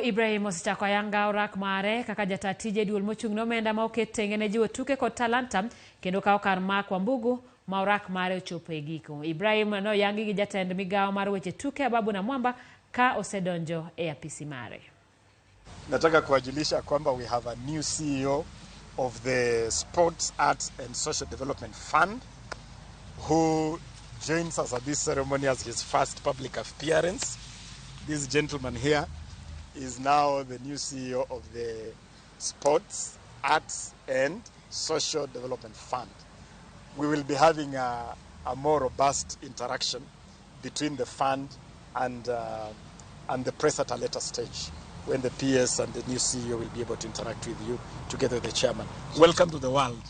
Ibrahim osechako ayanga orak mare kaka jataa tije e duol mochung' ne omenda ma oket tenge ne jiwo tuke kod talanta kendo kawo kar Mark Wambugu ma orak mare ochopo e giko. Ibrahim noyangi gi jatend migawo mar weche tuke Ababu Namwamba ka osedonjo e apisi mare. Nataka kuwajulisha kwamba we have a new CEO of the Sports, Arts and Social Development Fund who joins us at this ceremony as his first public appearance. This gentleman here is now the new CEO of the Sports, Arts and Social Development Fund. We will be having a more robust interaction between the fund and the press at a later stage when the PS and the new CEO will be able to interact with you together with the chairman. Welcome to the world.